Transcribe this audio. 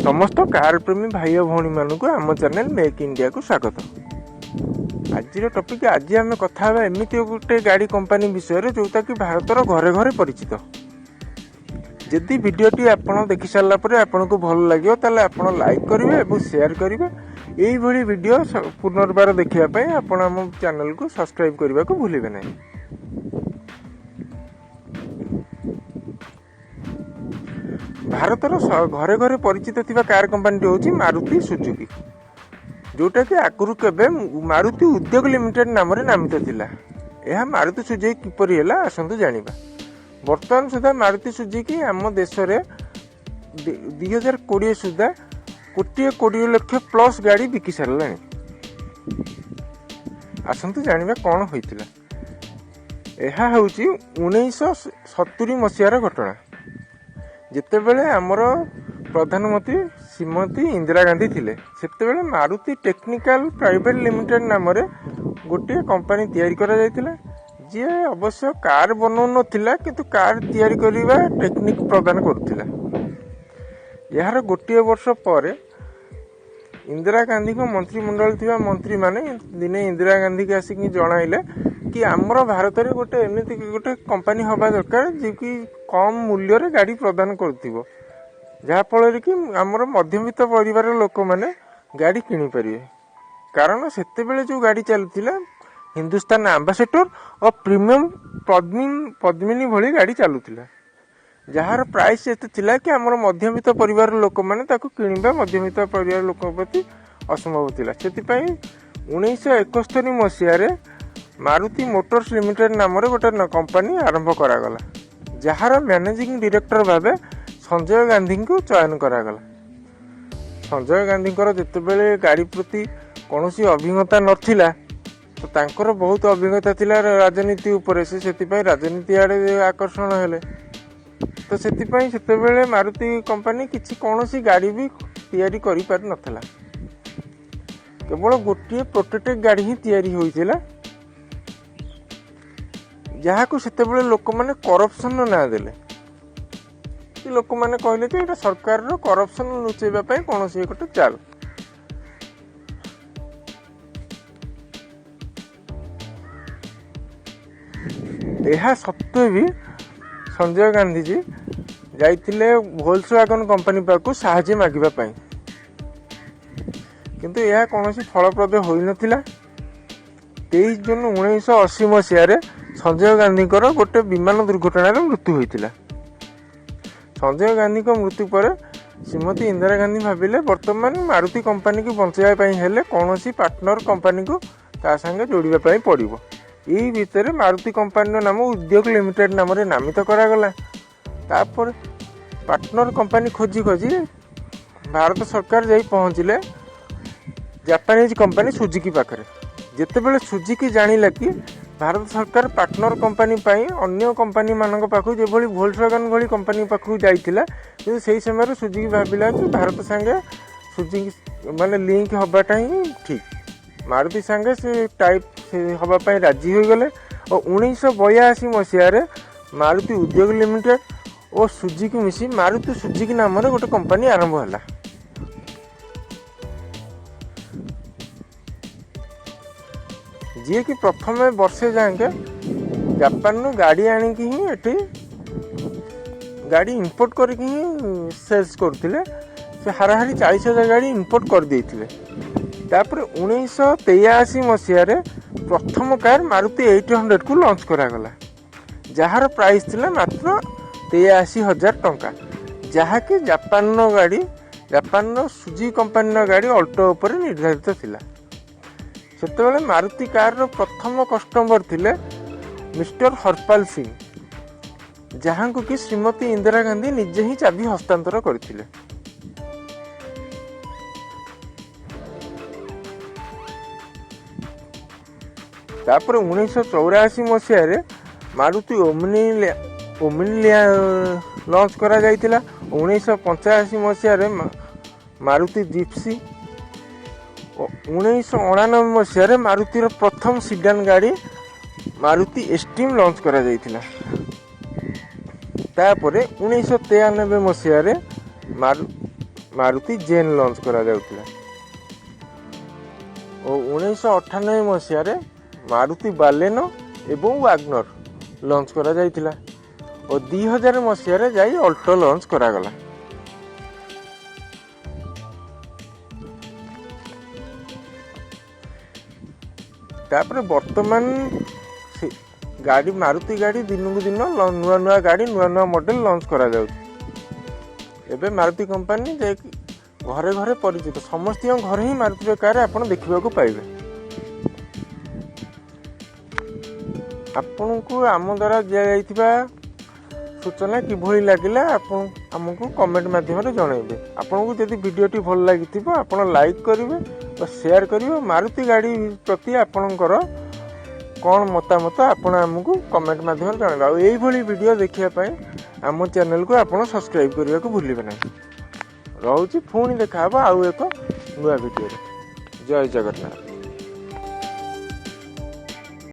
ସମସ୍ତ କାର ପ୍ରେମୀ ଭାଇ ଓ ଭଉଣୀମାନଙ୍କୁ ଆମ ଚ୍ୟାନେଲ୍ ମେକ୍ ଇଣ୍ଡିଆକୁ ସ୍ୱାଗତ। ଆଜିର ଟପିକ୍, ଆଜି ଆମେ କଥା ହେବା ଏମିତି ଗୋଟେ ଗାଡ଼ି କମ୍ପାନୀ ବିଷୟରେ, ଯେଉଁଟାକି ଭାରତର ଘରେ ଘରେ ପରିଚିତ। ଯଦି ଭିଡ଼ିଓଟି ଆପଣ ଦେଖି ସାରିଲା ପରେ ଆପଣଙ୍କୁ ଭଲ ଲାଗିବ, ତାହେଲେ ଆପଣ ଲାଇକ୍ କରିବେ ଏବଂ ସେୟାର କରିବେ। ଏଇଭଳି ଭିଡ଼ିଓ ପୁନର୍ବାର ଦେଖିବା ପାଇଁ ଆପଣ ଆମ ଚ୍ୟାନେଲକୁ ସବସ୍କ୍ରାଇବ୍ କରିବାକୁ ଭୁଲିବେ ନାହିଁ। ଭାରତର ଘରେ ଘରେ ପରିଚିତ ଥିବା କାର୍ କମ୍ପାନୀଟି ହେଉଛି ମାରୁତି ସୁଜୁକି, ଯେଉଁଟାକି ଆଗରୁ କେବେ ମାରୁତି ଉଦ୍ୟୋଗ ଲିମିଟେଡ୍ ନାମରେ ନାମିତ ଥିଲା। ଏହା ମାରୁତି ସୁଜୁକି କିପରି ହେଲା, ଆସନ୍ତୁ ଜାଣିବା। ବର୍ତ୍ତମାନ ସୁଦ୍ଧା ମାରୁତି ସୁଜୁକି ଆମ ଦେଶରେ 2020 ସୁଦ୍ଧା 1 କୋଟି 20 ଲକ୍ଷ ପ୍ଲସ୍ ଗାଡ଼ି ବିକି ସାରିଲାଣି। ଆସନ୍ତୁ ଜାଣିବା କ'ଣ ହୋଇଥିଲା। ଏହା ହେଉଛି 1970 ମସିହାର ଘଟଣା, ଯେତେବେଳେ ଆମର ପ୍ରଧାନମନ୍ତ୍ରୀ ଶ୍ରୀମତୀ ଇନ୍ଦିରା ଗାନ୍ଧୀ ଥିଲେ। ସେତେବେଳେ ମାରୁତି ଟେକ୍ନିକାଲ ପ୍ରାଇଭେଟ ଲିମିଟେଡ୍ ନାମରେ ଗୋଟିଏ କମ୍ପାନୀ ତିଆରି କରାଯାଇଥିଲା, ଯିଏ ଅବଶ୍ୟ କାର୍ ବନଉନଥିଲା, କିନ୍ତୁ କାର୍ ତିଆରି କରିବା ଟେକ୍ନିକ୍ ପ୍ରଦାନ କରୁଥିଲା। ଏହାର ଗୋଟିଏ ବର୍ଷ ପରେ ଇନ୍ଦିରା ଗାନ୍ଧୀଙ୍କ ମନ୍ତ୍ରିମଣ୍ଡଳ ଥିବା ମନ୍ତ୍ରୀମାନେ ଦିନେ ଇନ୍ଦିରା ଗାନ୍ଧୀକି ଆସିକି ଜଣାଇଲେ କି ଆମର ଭାରତରେ ଗୋଟେ ଏମିତି ଗୋଟେ କମ୍ପାନୀ ହେବା ଦରକାର, ଯିଏକି କମ୍ ମୂଲ୍ୟରେ ଗାଡ଼ି ପ୍ରଦାନ କରୁଥିବ, ଯାହାଫଳରେ କି ଆମର ମଧ୍ୟବିତ୍ତ ପରିବାରର ଲୋକମାନେ ଗାଡ଼ି କିଣିପାରିବେ। କାରଣ ସେତେବେଳେ ଯେଉଁ ଗାଡ଼ି ଚାଲୁଥିଲା, ହିନ୍ଦୁସ୍ତାନ ଆମ୍ବାସେଡର ଓ ପ୍ରିମିୟମ ପଦ୍ମିନୀ ଭଳି ଗାଡ଼ି ଚାଲୁଥିଲା, ଯାହାର ପ୍ରାଇସ୍ ଏତେ ଥିଲା କି ଆମର ମଧ୍ୟବିତ୍ତ ପରିବାରର ଲୋକମାନେ ତାକୁ କିଣିବା ମଧ୍ୟବିତ୍ତ ପରିବାର ଲୋକଙ୍କ ପ୍ରତି ଅସମ୍ଭବ ଥିଲା। ସେଥିପାଇଁ 1971 ମସିହାରେ ମାରୁତି ମୋଟର୍ସ ଲିମିଟେଡ୍ ନାମରେ ଗୋଟେ କମ୍ପାନୀ ଆରମ୍ଭ କରାଗଲା, ଯାହାର ମ୍ୟାନେଜିଂ ଡିରେକ୍ଟର ଭାବେ ସଞ୍ଜୟ ଗାନ୍ଧୀଙ୍କୁ ଚୟନ କରାଗଲା। ସଞ୍ଜୟ ଗାନ୍ଧୀଙ୍କର ଯେତେବେଳେ ଗାଡ଼ି ପ୍ରତି କୌଣସି ଅଭିଜ୍ଞତା ନଥିଲା, ତ ତାଙ୍କର ବହୁତ ଅଭିଜ୍ଞତା ଥିଲା ରାଜନୀତି ଉପରେ। ସେ ସେଥିପାଇଁ ରାଜନୀତି ଆଡ଼େ ଆକର୍ଷଣ ହେଲେ। ତ ସେଥିପାଇଁ ସେତେବେଳେ ମାରୁତି କମ୍ପାନୀ କିଛି କୌଣସି ଗାଡ଼ି ବି ତିଆରି କରିପାରିନଥିଲା। କେବଳ ଗୋଟିଏ ପ୍ରୋଟୋଟାଇପ୍ ଗାଡ଼ି ହିଁ ତିଆରି ହୋଇଥିଲା, ଯାହାକୁ ସେତେବେଳେ ଲୋକମାନେ କରପସନର ନାଁ ଦେଲେ କି ଲୋକମାନେ କହିଲେ ଯେ ଏଇଟା ସରକାରର କରପସନ ଲୁଚେଇବା ପାଇଁ କୌଣସି ଗୋଟେ ଚାଲ। ଏହା ସତ୍ତ୍ୱେ ବି ସଞ୍ଜୟ ଗାନ୍ଧୀଜୀ ଯାଇଥିଲେ ଭୋଲ୍ସୱାଗନ କମ୍ପାନୀ ପାଖକୁ ସାହାଯ୍ୟ ମାଗିବା ପାଇଁ, କିନ୍ତୁ ଏହା କୌଣସି ଫଳପ୍ରଦ ହୋଇନଥିଲା। 23 ଜୁନ 1980 ମସିହାରେ ସଞ୍ଜୟ ଗାନ୍ଧୀଙ୍କର ଗୋଟେ ବିମାନ ଦୁର୍ଘଟଣାରେ ମୃତ୍ୟୁ ହୋଇଥିଲା। ସଞ୍ଜୟ ଗାନ୍ଧୀଙ୍କ ମୃତ୍ୟୁ ପରେ ଶ୍ରୀମତୀ ଇନ୍ଦିରା ଗାନ୍ଧୀ ଭାବିଲେ, ବର୍ତ୍ତମାନ ମାରୁତି କମ୍ପାନୀକୁ ବଞ୍ଚାଇବା ପାଇଁ ହେଲେ କୌଣସି ପାର୍ଟନର କମ୍ପାନୀକୁ ତା ସାଙ୍ଗେ ଯୋଡ଼ିବା ପାଇଁ ପଡ଼ିବ। ଏଇ ଭିତରେ ମାରୁତି କମ୍ପାନୀର ନାମ ଉଦ୍ୟୋଗ ଲିମିଟେଡ୍ ନାମରେ ନାମିତ କରାଗଲା। ତାପରେ ପାର୍ଟନର କମ୍ପାନୀ ଖୋଜି ଖୋଜି ଭାରତ ସରକାର ଯାଇ ପହଞ୍ଚିଲେ ଜାପାନିଜ କମ୍ପାନୀ ସୁଜୁକି ପାଖରେ। ଯେତେବେଳେ ସୁଜୁକି ଜାଣିଲା କି ଭାରତ ସରକାର ପାର୍ଟନର କମ୍ପାନୀ ପାଇଁ ଅନ୍ୟ କମ୍ପାନୀମାନଙ୍କ ପାଖକୁ, ଯେଭଳି ଭୋଲ୍ସୱାଗନ ଭଳି କମ୍ପାନୀ ପାଖକୁ ଯାଇଥିଲା, କିନ୍ତୁ ସେଇ ସମୟରେ ସୁଜୁକି ଭାବିଲା କି ଭାରତ ସାଙ୍ଗେ ସୁଜୁକି ମାନେ ଲିଙ୍କ ହେବାଟା ହିଁ ଠିକ୍। ମାରୁତି ସାଙ୍ଗେ ସେ ଟାଇଅପ୍ ସେ ହେବା ପାଇଁ ରାଜି ହୋଇଗଲେ ଓ 1982 ମସିହାରେ ମାରୁତି ଉଦ୍ୟୋଗ ଲିମିଟେଡ୍ ଓ ସୁଜୁକି ମିଶି ମାରୁତି ସୁଜୁକି ନାମରେ ଗୋଟେ କମ୍ପାନୀ ଆରମ୍ଭ ହେଲା, ଯିଏକି ପ୍ରଥମେ ବର୍ଷେ ଯାଏଁକେ ଜାପାନରୁ ଗାଡ଼ି ଆଣିକି ହିଁ ଏଠି ଗାଡ଼ି ଇମ୍ପୋର୍ଟ କରିକି ହିଁ ସେଲ୍ସ କରୁଥିଲେ। ସେ ହାରାହାରି 40,000 ଗାଡ଼ି ଇମ୍ପୋର୍ଟ କରିଦେଇଥିଲେ। ତାପରେ 1983 ମସିହାରେ ପ୍ରଥମ କାର୍ ମାରୁତି 800କୁ ଲଞ୍ଚ କରାଗଲା, ଯାହାର ପ୍ରାଇସ୍ ଥିଲା ମାତ୍ର 83,000 ଟଙ୍କା, ଯାହାକି ଜାପାନର ଗାଡ଼ି, ଜାପାନର ସୁଜୁକି କମ୍ପାନୀର ଗାଡ଼ି ଅଲ୍ଟୋ ଉପରେ ନିର୍ଦ୍ଧାରିତ ଥିଲା। ସେତେବେଳେ ମାରୁତି କାର୍ର ପ୍ରଥମ କଷ୍ଟମର ଥିଲେ ମିଷ୍ଟର ହରପାଲ ସିଂ, ଯାହାଙ୍କୁ କି ଶ୍ରୀମତୀ ଇନ୍ଦିରା ଗାନ୍ଧୀ ନିଜେ ହିଁ ଚାବି ହସ୍ତାନ୍ତର କରିଥିଲେ। ତାପରେ 1984 ମସିହାରେ ମାରୁତି ଓମିନି ଲଞ୍ଚ କରାଯାଇଥିଲା। 1985 ମସିହାରେ ମାରୁତି ଜିପ୍ସି ଓ 1989 ମସିହାରେ ମାରୁତିର ପ୍ରଥମ ସିଡାନ୍ ଗାଡ଼ି ମାରୁତି ଏଷ୍ଟିମ୍ ଲଞ୍ଚ କରାଯାଇଥିଲା। ତାପରେ 1993 ମସିହାରେ ମାରୁତି ଜେନ୍ ଲଞ୍ଚ କରାଯାଉଥିଲା ଓ 1998 ମସିହାରେ ମାରୁତି ବାଲେନୋ ଏବଂ ୱାଗନର ଲଞ୍ଚ କରାଯାଇଥିଲା ଓ 2000 ମସିହାରେ ଯାଇ ଅଲ୍ଟୋ ଲଞ୍ଚ କରାଗଲା। ତାପରେ ବର୍ତ୍ତମାନ ସେ ଗାଡ଼ି, ମାରୁତି ଗାଡ଼ି ଦିନକୁ ଦିନ ନୂଆ ନୂଆ ଗାଡ଼ି, ନୂଆ ନୂଆ ମଡ଼େଲ ଲଞ୍ଚ କରାଯାଉଛି। ଏବେ ମାରୁତି କମ୍ପାନୀ ଯାଇକି ଘରେ ଘରେ ପରିଚିତ। ସମସ୍ତଙ୍କ ଘରେ ହିଁ ମାରୁତିର କାର୍ ଆପଣ ଦେଖିବାକୁ ପାଇବେ। ଆପଣଙ୍କୁ ଆମ ଦ୍ୱାରା ଦିଆଯାଇଥିବା ସୂଚନା କିଭଳି ଲାଗିଲା, ଆପଣ ଆମକୁ କମେଣ୍ଟ ମାଧ୍ୟମରେ ଜଣାଇବେ। ଆପଣଙ୍କୁ ଯଦି ଭିଡ଼ିଓଟି ଭଲ ଲାଗିଥିବ, ଆପଣ ଲାଇକ୍ କରିବେ ବା ସେୟାର କରିବେ। ମାରୁତି ଗାଡ଼ି ପ୍ରତି ଆପଣଙ୍କର କ'ଣ ମତାମତ, ଆପଣ ଆମକୁ କମେଣ୍ଟ ମାଧ୍ୟମରେ ଜଣାଇବେ। ଆଉ ଏଇଭଳି ଭିଡ଼ିଓ ଦେଖିବା ପାଇଁ ଆମ ଚ୍ୟାନେଲକୁ ଆପଣ ସବସ୍କ୍ରାଇବ୍ କରିବାକୁ ଭୁଲିବେ ନାହିଁ। ରହୁଛି, ପୁଣି ଦେଖାହେବ ଆଉ ଏକ ନୂଆ ଭିଡ଼ିଓରେ। ଜୟ ଜଗନ୍ନାଥ।